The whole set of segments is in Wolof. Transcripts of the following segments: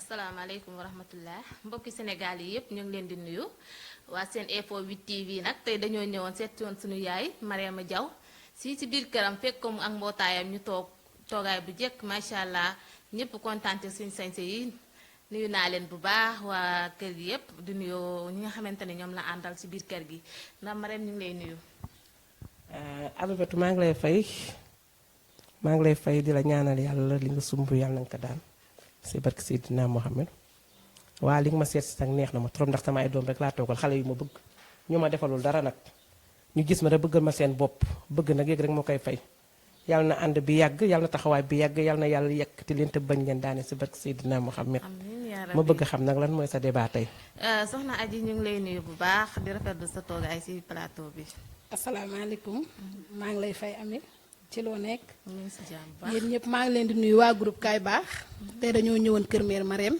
asalaamaaleykum wa rahmatullah mbokki Sénégal yi yëpp ñu ngi leen di nuyu waa seen info 8 TV nag tey dañoo ñëwoon seet woon suñu yaay Mariama Diaw si biir këram fekk ko mu ak mbootaayam ñu toog toogaay bu jekk macha allah ñëpp kontaan ci suñu sañse yi nuyu naa leen bu baax waa kër gi yëpp di nuyu ñi nga xamante ne ñoom la àndal si biir kër gi ndax Mariam ñu ngi lay nuyu. Abibatou maa ngi lay fay di la ñaanal yàlla li nga sumb yàlla nga ko daan si barke Seydina Mohamed waa li nga ma seet si nag neex na ma trop ndax sama ay doom rek laa toogal xale yu ma bëgg ñu ma defalul dara nag ñu gis ma rek bëggal ma seen bopp bëgg nag yëg rek moo koy fay yàlla na ànd bi yàgg yàlla na taxawaay bi yàgg yàlla na yàlla yëkkati leen te bañ leen daane si barke Seydina Mohamed ma bëgg xam nag lan mooy sa débat tey. soxna Aji ñu ngi lay nuyu bu baax di rafetlu sa toogaay si plateau bi. asalaamaaleykum maa ngi lay fay Ami ci loo nekk si jàmm baax yéen ñëpp maa ngi leen di nuyu waa groupe Kaay Baax tey dañoo ñëwoon kër mère Marème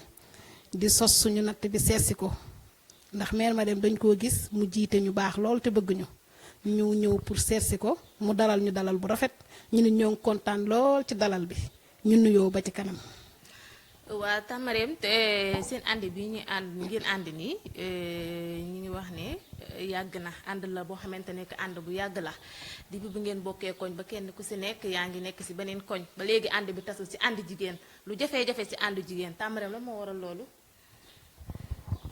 di sos suñu natt bi seetsi ko ndax mère Marème dañ koo gis mu jiite ñu baax lool te bëgg ñu ñëw pour seetsi ko mu dalal ñu dalal bu rafet ñu ne ñoo ngi kontaan lool ci dalal bi ñu nuyoo ba ci kanam. waa Mariam te seen ànd bi ñu ànd ngeen ànd nii ñu ngi wax ne yàgg na ànd la boo xamante ne que ànd bu yàgg la depuis bu ngeen bokkee koñ ba kenn ku si nekk yaa ngi nekk si beneen koñ ba léegi ànd bi tasul si ànd jigéen lu jafe-jafe si ànd jigéen Mariam la moo waral loolu.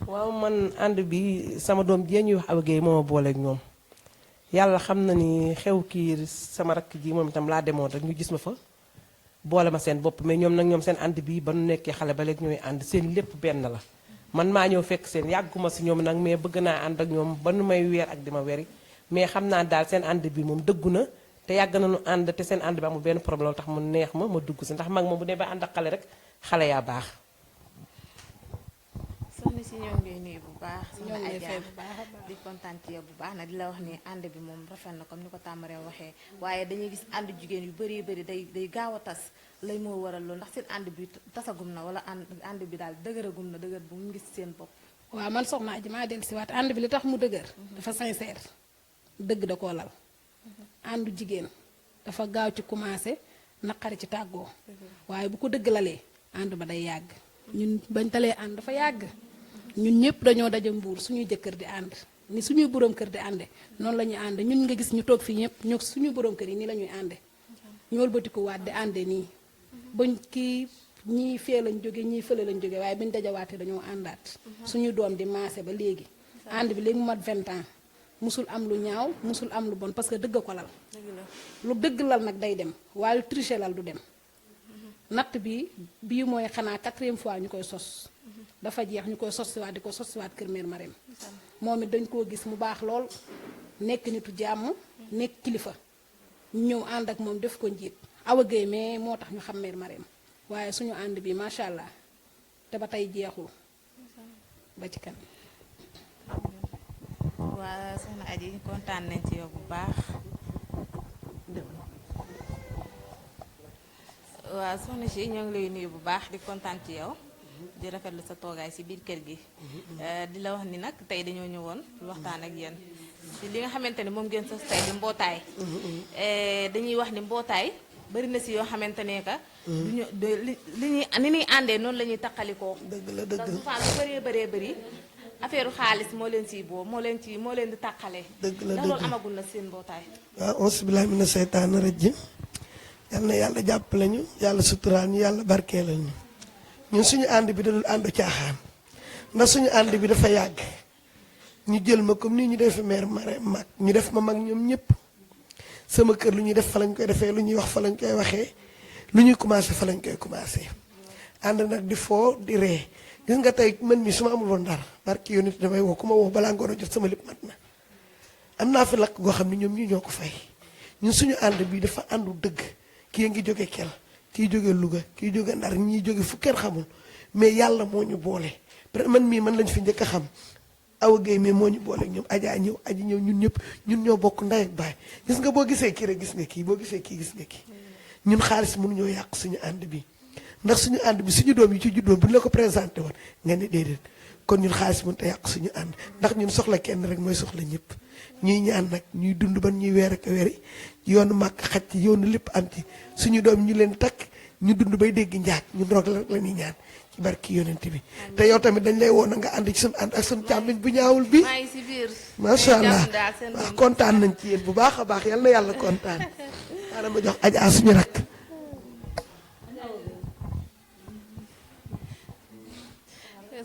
waaw man ànd bi sama doom jee ñuy wax Awa Guèye moo ma booleeg ñoom yàlla xam na ni xew kii sama rakk ji moom itam laa demoon rek ñu gis ma fa. boole ma seen bopp mais ñoom seen ànd bi ba nu nekkee xale ba léegi ñooy ànd seen lépp benn la man maa ñëw fekk seen yàgguma si ñoom nag mais bëgg naa ànd ak ñoom ba nu may weer ak di ma weri mais xam naa daal seen ànd bi moom dëggu na te yàgg nañu ànd te seen ànd bi amul benn problème tax mu neex ma dugg si ndax mag moom bu ne ba ànd ak xale rek xale yaa baax. soxna si ñoo ngi lay nuyu bu baax. ñoo ngi lay Adja fay bu baax a baax. di kontaan ci yow bu baax nag di la wax ni ànd bi moom rafet na comme ni ko Mariam waxee waaye dañuy gis ànd jigéen yu bari bari day gaaw a tas lay moo waral loolu ndax seen ànd bi tasagum na wala ànd bi daal dëgëragum na dëgër bu mu gis seen bopp. waaw man soxna Aji maa dellu si waat ànd bi li tax mu dëgër dafa sincère dëgg da koo lal àndu jigéen dafa gaaw ci commencé naqari ci tàggoo waaye bu ko dëgg lalee ànd ba day yàgg ñun bañ talee ànd dafa yàgg ñun ñëpp dañoo daje mbuur suñuy jëkkër di ànd ni suñuy borom kër di ànde noonu la ñuy ànde ñun nga gis ñu toog fii ñëpp ñoo suñuy borom kër yi nii la ñuy ànde ñool batiku waat di ànde nii bañ kii ñii fee lañ jóge ñii fële lañ jóge waaye bañ dajawaatee dañoo àndaat suñu doom di maase ba léegi ànd bi léegi mu mat 20 ans musul am lu ñaaw musul am lu bon parce que dëgg ko lal lu dëgg lal nag day dem waaye lu triché lal du dem natt bi bii mooy xanaa 4e fois ñu koy sos dafa jeex ñu koy sosiwaat di ko sosiwaat kër mère Marème moom it dañ koo gis mu baax lool nekk nitu jàmm nekk kilifa ñu ñëw ànd ak moom def ko njiit Awa Guèye mais moo tax ñu xam mère Marème waaye suñu ànd bi macha allah te ba tey jeexul ba ci kan. waa soxna Aji kontaan nañ ci yow bu baax. waaw soxna si ñoo ngi lay nuyu bu baax di kontaan ci yow di rafetlu sa toogaay si biir kër gi di la wax ni nag tey dañoo ñëwoon waxtaan ak yéen ci li nga xamante ne moom ngeen sos tey di mbootaay dañuy wax ni mbootaay bari na si yoo xamante ne que duñu ni ñuy àndee noonu la ñuy taqalikoo dëgg la dëgg lu bëree bëri affaire xaalis moo leen siy boo moo leen di tàqalee dëgg la ndax loolu amagul na seen mbootaay waaw auzu billaahi mina seytaani rajiim yal na yàlla jàppale ñu yàlla suturaal ñu yàlla barkeelal ñu ñun suñu ànd bi dadul àndu caaxaan ndax suñu ànd bi dafa yàgg ñu jël ma comme nii ñu def mère Marème mag ñu def ma mag ñoom ñëpp sama kër lu ñuy def fa lañ koy defee lu ñuy wax fa lañ koy waxee lu ñuy commencé fa lañ koy commencé ànd nag di foo di ree gis nga tey man mi su ma amul woon dara barki yow nit damay woo ku ma woo balaa ngoon a jot sama lépp mat na am naa fi lakk goo xam ne ñoom ñi ñoo ko fay ñun suñu ànd bi dafa àndu dëgg kii ngi jóge Kel kii jóge Louga kii jóge Ndar ñii jóge fu kenn xamul mais yàlla moo ñu boole man mii man lañ fi njëkk a xam Awa Guèye mais moo ñu boole ak ñoom Adja ñëw aji ñëw ñun ñëpp ñun ñoo bokk ndey ak baay gis nga boo gisee kii rek gis nga kii boo gisee kii gis nga kii ñun xaalis mënuñoo yàq suñu ànd bi ndax suñu ànd bi suñu doom yi ci juddoon bu ñu la ko présenté woon nga ne déedéet kon ñun xaalis mënut a yàq suñu ànd ndax ñun soxla kenn rek mooy soxla ñëpp ñuy ñaan nag ñuy dund ban ñuy weer ak weri yoonu màkk xaj ci yoonu lépp am ci suñu doom ñu leen takk ñu dund bay dégg njaag ñun roog la ñuy ñaan ci barki yonent bi te yow tamit dañ lay woon nga ànd ci suñu ànd ak suñu càmmiñ bu ñaawul bi maa ngi si biir. macha allah jàpp daal seen waaw doom. kontaan nañ ci yéen bu baax a baax yal na yàlla kontaan xaaral ma jox Adja suñu rakk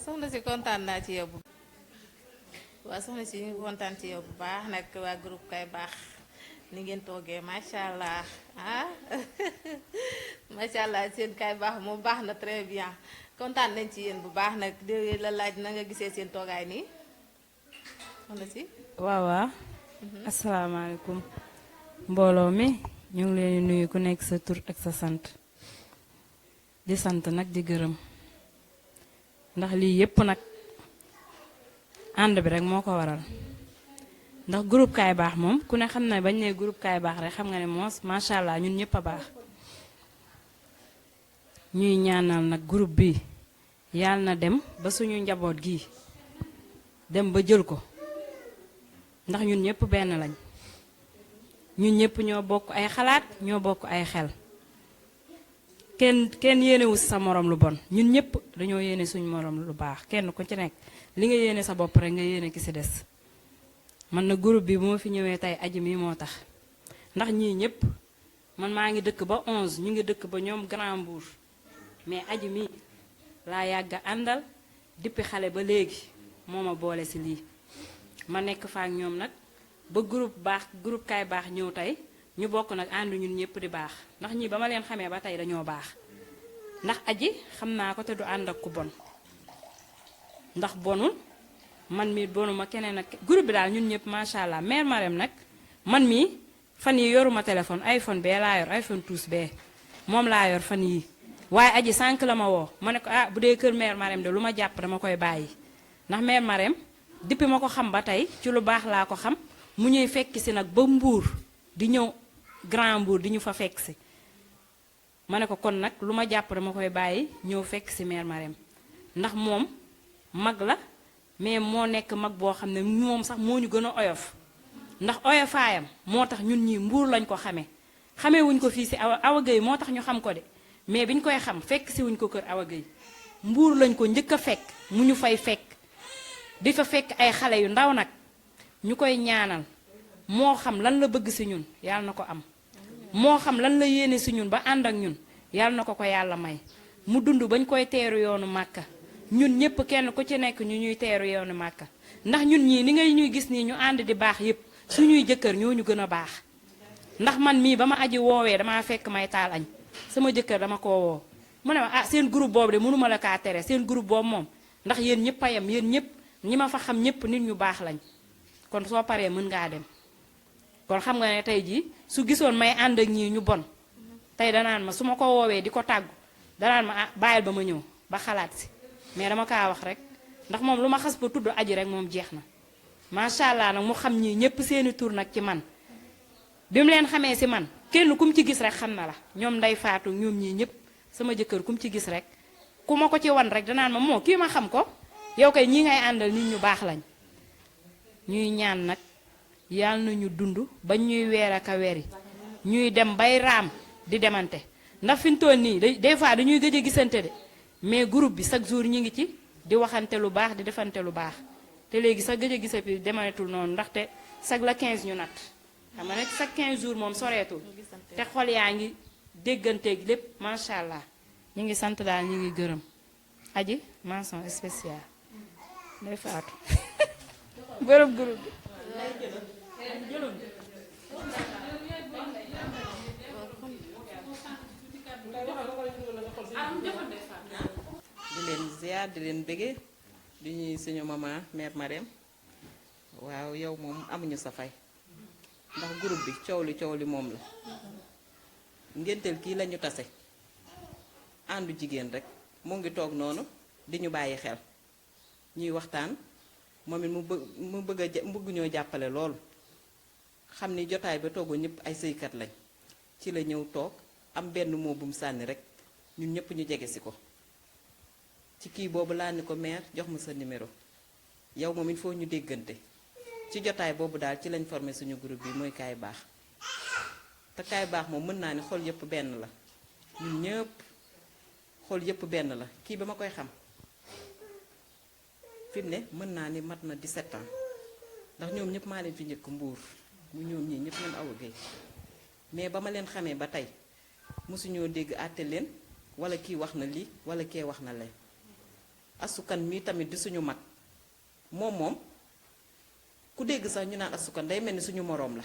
soxna si kontaan naa ci yow bu waaw soxna si ñu ngi kontaan ci yow bu baax nag waa groupe Kay Baax ni ngeen toogee macha allah ah macha allah seen Kay Baax moom baax na très bien kontaan nañ ci yéen bu baax nag di la laaj na nga gisee seen toogaay nii soxna si. waaw waaw asalaamaaleykum mbooloo mi ñu ngi leen di nuyu ku nekk sa tur ak sa sant di sant nag di gërëm ndax lii yépp nag ànd bi rek moo ko waral ndax groupe Kay Baax moom ku ne xam ne bañ ne groupe Kay Baax rek xam nga ne moos macha allah ñun ñëpp a baax ñuy ñaanal nag groupe bi yàlla na dem ba suñu njaboot gi dem ba jël ko ndax ñun ñëpp benn lañ ñun ñëpp ñoo bokk ay xalaat ñoo bokk ay xel kenn yéenewu si sa morom lu bon ñun ñëpp dañoo yéene suñu morom lu baax kenn ku ci nekk li nga yéene sa bopp rek nga yéene ki si des man na groupe bi bu ma fi ñëwee tey aji mi moo tax ndax ñii ñëpp man maa ngi dëkk ba 11 ñu ngi dëkk ba ñoom Grand Mbour mais aji mi laa yàgg a àndal dippi xale ba léegi moo ma boole si lii ma nekk fa ak ñoom nag ba groupe Kay Baax ñëw tey ñu bokk nag ànd ñun ñëpp di baax ndax ñii ba ma leen xamee ba tey dañoo baax ndax aji xam naa ko te du ànd ak ku bon ndax bonul man mii bonuma keneen ak groupe bi daal ñun ñëpp macha allah mère Marème nag man mii fan yi yoruma téléphone iPhone bee laa yor iPhone 12 bee moom laa yor fan yii waaye aji sànq la ma woo ma ne ko ah bu dee kër mère Marème de lu ma jàpp dama koy bàyyi ndax mère Marème depuis ma ko xam ba tey ci lu baax laa ko xam mu ñuy fekk si nag ba Mbour di ñëw Grand Mbour di ñu fa fekk si ma ne ko kon nag lu ma jàpp dama koy bàyyi ñëw fekk si mère Marème ndax moom mag la mais moo nekk mag boo xam ne moom sax moo ñu gën a oyof ndax oyofaayam moo tax ñun ñii Mbour lañ ko xamee wuñ ko fii si Awa Gueye moo tax ñu xam ko de mais biñ koy xam fekk si wuñ ko kër Awa Gueye Mbour lañ ko njëkk a fekk mu ñu fay fekk di fa fekk ay xale yu ndaw nag ñu koy ñaanal moo xam lan la bëgg si ñun yàlla na ko am moo xam lan la yéene si ñun ba ànd ak ñun yàlla na ko ko yàlla may mu dund bañ koy teeru yoonu màkka ñun ñëpp kenn ku ci nekk ñu ñuy teeru yoonu màkka ndax ñun ñii ni ngay ñuy gis nii ñu ànd di baax yépp suñuy jëkkër ñoo ñu gën a baax ndax man mii ba ma aji woowee damaa fekk may taal añ sama jëkkër dama ko woo mu ne ma ah seen groupe boobu de mënuma la kaa tere seen groupe boobu moom ndax yéen ñëpp a yem yéen ñëpp ñi ma fa xam ñëpp nit ñu baax lañ kon soo paree mën ngaa dem kon xam nga ne tey jii su gisoon may ànd ak ñii ñu bon tey danaan ma su ma ko woowee di ko tàggu danaan ma ah bàyyil ba ma ñëw ba xalaat si mais dama kaa wax rek ndax moom lu ma xas ba tudd aji rek moom jeex na macha allah nag mu xam ñii ñëpp seeni tur nag ci man bi mu leen xamee si man kenn ku mu ci gis rek xam na la ñoom nday faatu ñoom ñii ñëpp sama jëkkër ku mu ci gis rek ku ma ko ci wan rek danaan ma moo kii ma xam ko yow kay ñii ngay àndal nit ñu baax lañ ñuy ñaan nag yàlla na ñu dund ba ñuy weer ak a weri ñuy dem bay raam di demante ndax fi mu toll nii des fois dañuy gëj a gisante de mais groupe bi chaque jour ñu ngi ci di waxante lu baax di defante lu baax te léegi sax gëj a gisa bi demanetul noonu ndaxte chaque la 15 ñu nat xam nga ne chaque 15 jours moom soreetul te xol yaa ngi dégganteeg lépp macha allah ñu ngi sant daal ñu ngi gërëm aji mention spéciale day faatu bërëb groupe bi di leen ziar di leen bëggee di ñuy suñu maman mère Marème waaw yow moom amuñu sa fay ndax groupe bi coow li moom la ngénteel kii lañu tase àndu jigéen rek mu ngi toog noonu di ñu bàyyi xel ñuy waxtaan moom it mu bëgg ñoo jàppale loolu xam ni jotaay ba toogu ñëpp ay sëykat lañ ci la ñëw toog am benn moo bu mu sànni rek ñun ñëpp ñu jege si ko ci kii boobu laa ni ko mère jox ma sa numéro yow moom il faut ñu déggante ci jotaay boobu daal ci lañ formé suñu groupe bi mooy Kaay Baax te Kaay Baax moom mën naa ni xol yëpp benn la ñun ñëpp xool yëpp benn la kii ba ma koy xam fi mu ne mën naa ni mat na 17 ans ndax ñoom ñëpp maa leen fi njëkk mbuur mu ñoom ñii ñëpp ñoom Awa Gueye mais ba ma leen xamee ba tey mosuñoo dégg àtte leen wala kii wax na lii wala kee wax na leen asukan mii tamit di suñu mag moom ku dégg sax ñu naan asukan day mel ni suñu moroom la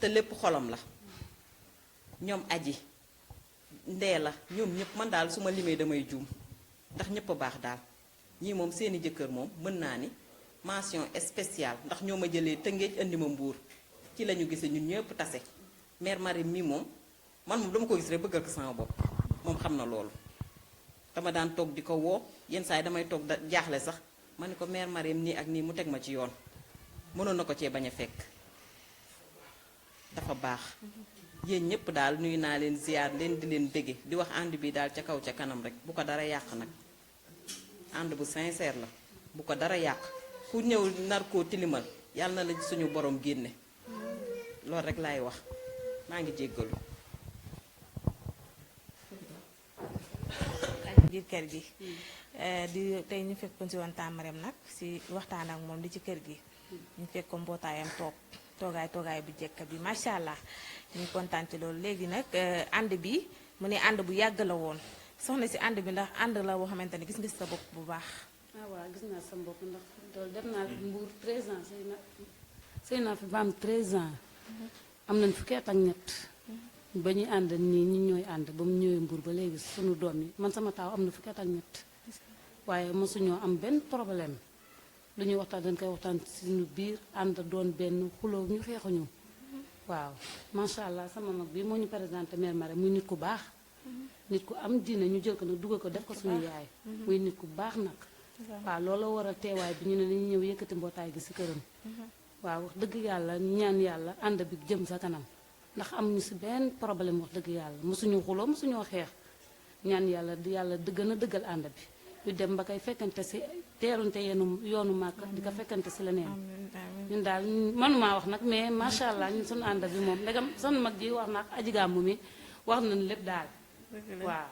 te lépp xolam la ñoom aji ndee la ñoom ñëpp man daal su ma limee damay juum ndax ñëpp a baax daal ñii moom seeni jëkkër moom mën naa ni mention spéciale ndax ñoo ma jëlee Tëngéej indi ma Mbuur ci la ñu gisee ñun ñëpp tase mère Marème mi moom man moom dama ko gis rek bëggal ko sama bopp moom xam na loolu dama daan toog di ko woo yenn saa yi damay toog da jaaxle sax ma ne ko mère Marème nii ak nii mu teg ma ci yoon mënoon na ko cee bañ a fekk dafa baax yéen ñëpp daal nuyu naa leen ziar leen di leen bége di wax ànd bi daal ca kaw ca kanam rek bu ko dara yàq nag ànd bu sincère la bu ko dara yàq ku ñëw nar koo tilimal yàlla na la suñu borom génne loolu rek laay wax maa ngi jéggalu biir kër gi di tey ñu fekk ko ci woon Tamareem nag si waxtaan ak moom di ci kër gi ñu fekk ko mbootaayam toogaay bu jekk bi macha allah ñu kontaan ci loolu léegi nag ànd bi mu ne ànd bu yàgg la woon soxna si ànd bi ndax ànd la boo xamante ne gis nga si sa bopp bu baax. ah waaw gis naa sama bopp ndax loolu def naa fi Mbuur 13 ans sëy naa fi ba am 13 ans am nañ fukki at ak ñett ba ñuy ànd nii ñi ñooy ànd ba mu ñëwee Mbuur ba léegi sunu doom yi man sama taaw am na fukki at ak ñett waaye mosuñoo am benn problème lu ñuy waxtaan dañ koy waxtaan suñu biir ànd doon benn xuloo ñu feexuñu waaw macha allah sama mag bi moo ñu présenté mère Marème muy nit ku baax nit ku am diine ñu jël ko nag dugal ko def ko suñu yaay muy nit ku baax nag waaw loolu waral teewaay bi ñu ne dañuy ñëw yëkkati mbootaay gi si këram waaw wax dëgg yàlla ñaan yàlla ànd bi jëm sa kanam ndax amuñu si benn problème wax dëgg yàlla mosuñu xuloo mosuñoo xeex ñaan yàlla di yàlla gën a dëggal ànd bi ñu dem ba koy fekkante si teerunte yoonu màkk di ko fekkante si leneen ñun daal mënumaa wax nag mais macha allah ñun suñu ànd bi moom ndegam sunu mag ji wax nag aji gàmmu mi wax nañ lépp daal waaw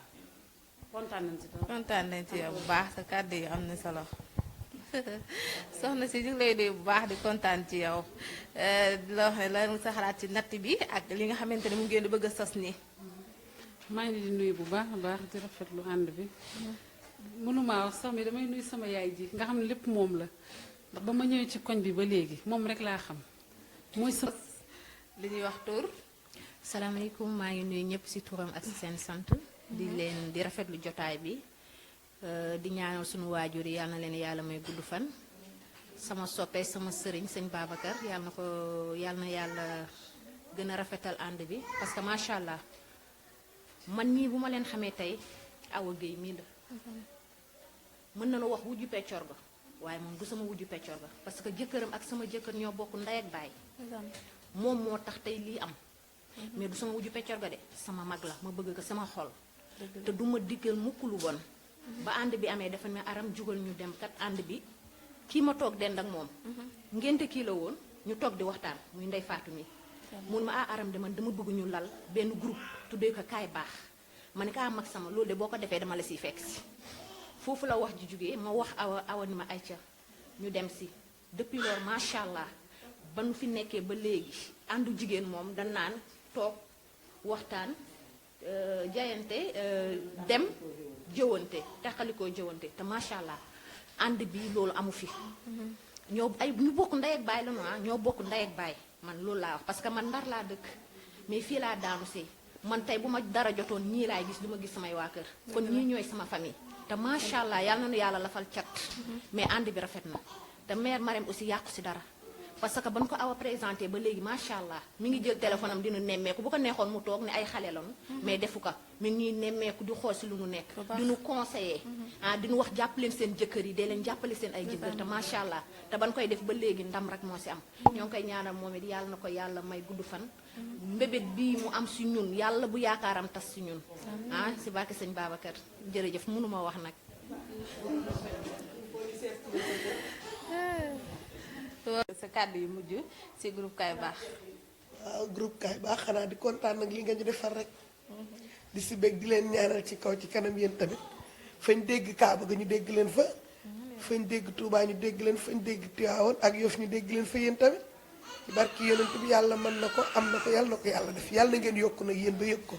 kontaan nañ si trop kontaan nañ ci yow bu baax sa kàddu yi am na solo soxna si ñu ngi lay nuyu bu baax di kontaan ci yow loo xam ne lan sa xalaat ci natt bi ak li nga xamante ne mu ngeen di bëgg a sos nii. maa ngi di nuyu bu baax a baax di rafetlu ànd bi mënumaa wax sax mi damay nuyu sama yaay ji nga xam ne lépp moom la ndax ba ma ñëwee ci koñ bi ba léegi moom rek laa xam mooy sa li ñuy wax tur. salaamaaleykum maa ngi nuyu ñëpp ci turam ak ci seen sant. di leen di rafetlu jotaay bi. di ñaanal suñu waajur yi yàlla na leen yàlla may gudd fan. sama soppe sama sëriñ sëñ Babacar yàlla na yàlla gën a rafetal ànd bi parce que macha allah man ñii bu ma leen xamee tey Awa Gueye mii la. mën na la wax wujju peccor ga waaye moom du sama wujju peccor ga parce que jëkkëram ak sama jëkkër ñoo bokk ndey ak baay. moom moo tax tey lii am. mais du sama wujju peccor ga de sama mag la ma bëgg ko sama xol. te du ma diggal mukk lu bon. ba ànd bi amee dafa ne aram jugal ñu dem kat ànd bi kii ma toog dend ak moom. ngénte kii la woon ñu toog di waxtaan muy ndey faatu mi. mun ma aram de man dama bëgg ñu lal benn groupe tuddee ko kaay baax ma ne kaa mag sama loolu de boo ko defee dama la siy fekk si. foofu la wax ji jógee ma wax awa ni ma ay ca ñu dem si depuis loolu macha allah ba nu fi nekkee ba léegi àndu jigéen moom dañ naan toog waxtaan jayante dem jëwante taxalikoo jëwante te macha allah ànd bi loolu amu fi. ñu bokk ndey ak baay la ñoo bokk ndey ak baay man loolu laa wax parce que man Ndar laa dëkk mais fii laa daanu see man tey bu ma dara jotoon ñii laay gis du ma gis samay waa kër kon ñii ñooy sama famille. te macha allah yàlla na nu yàlla lafal cat. mais ànd bi rafet na te mère Marème aussi yàqu si dara parce que ba nu ko awa présenté ba léegi macha allah mi ngi jël téléphone am dinu nemmeeku bu ko neexoon mu toog ne ay xale lañu. mais defu ko mi ngi ñuy nemmeeku di xool si lu nu nekk. di nu conseiller. di nu wax jàpp leen seen jëkkër yi dee leen jàppale seen ay jëkkër te macha allah te ban koy def ba léegi ndam rek moo si am. ñoo ngi koy ñaanal moom it yàlla na ko yàlla may gudd fan. mbébét bii mu am si ñun yàlla bu yaakaaram tas si ñun. si barke sëñ Babacar jërëjëf mënuma wax nag. sa kàddu yu mujj si groupe Kaay Baax. waaw groupe Kaay Baax xanaa di kontaan nag li nga ñu defal rek di si bég di leen ñaanal ci kaw ci kanam yéen tamit fañ dégg Kaaba ga ñu dégg leen fa fañ dégg Touba ñu dégg leen fañ dégg Tivaouane ak Yoff ñu dégg leen fa yéen tamit ci barki yonent bi yàlla mën na ko am na ko yàlla na ko yàlla def yàlla na ngeen yokk nag yéen ba yëg ko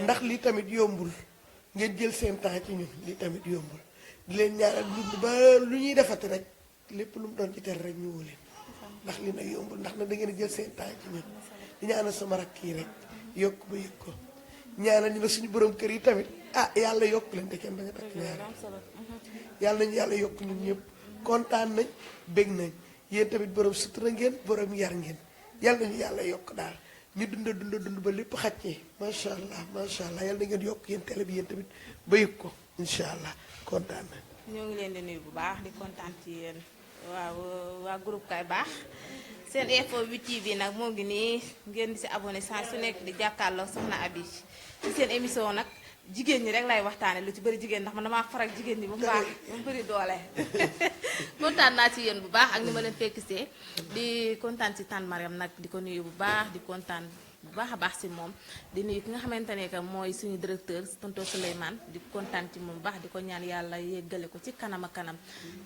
ndax lii tamit yombul ngeen jël seen temps ci ñun lii tamit yombul di leen ñaanal dund ba lu ñuy defati rek lépp lu mu doon ci tel rek ñu woo leen ndax li nag yombul ndax nag da ngeen jël seen temps ci ñun di ñaanal sama rakk yi rek yokk ba yëg ko ñaanal ñu la suñu borom kër yi tamit ah yàlla yokk leen te kenn bañ a takk ñaar yàlla nañu yàlla yokk ñun ñëpp kontaan nañ bég nañ yéen tamit borom sutura ngeen borom yar ngeen yàlla nañu yàlla yokk daal ñu dund ba lépp xàccee macha allah yàlla na ngeen yokk yéen télé bi yéen tamit ba yëg ko incha allah kontaan nañ. ñoo ngi leen di nuyu bu baax di kontaan ci yéen waa groupe Kay Baax seen info 8 TV nag moo ngi nii ngeen di si abonné saa su nekk di jàkkaarloo soxna Abi ci seen émission nag jigéen ñi rek lay waxtaane lu ci bëri jigéen ndax man damaa faral jigéen ñi ba mu baax ba mu bëri doole. kontaan naa ci yéen bu baax ak ni ma leen fekkisee di kontaan ci Tante Mariam nag di ko nuyu bu baax di kontaan bu baax a baax si moom di nuyu ki nga xamante ne que mooy suñu directeur tonton Souleymane di kontaan ci moom bu baax di ko ñaan yàlla yéggale ko ci kanam ak kanam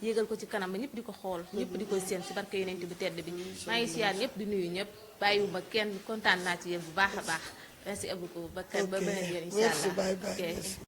yégal ko ci kanam ba ñëpp di ko xool ñëpp di koy séen si barke yeneen bu tedd bi maa ngi siyaar ñëpp di nuyu ñëpp bàyyiwuma kenn kontaan naa ci yéen bu baax a baax merci beaucoup ba beneen yoon incha allah. Merci, bye bye.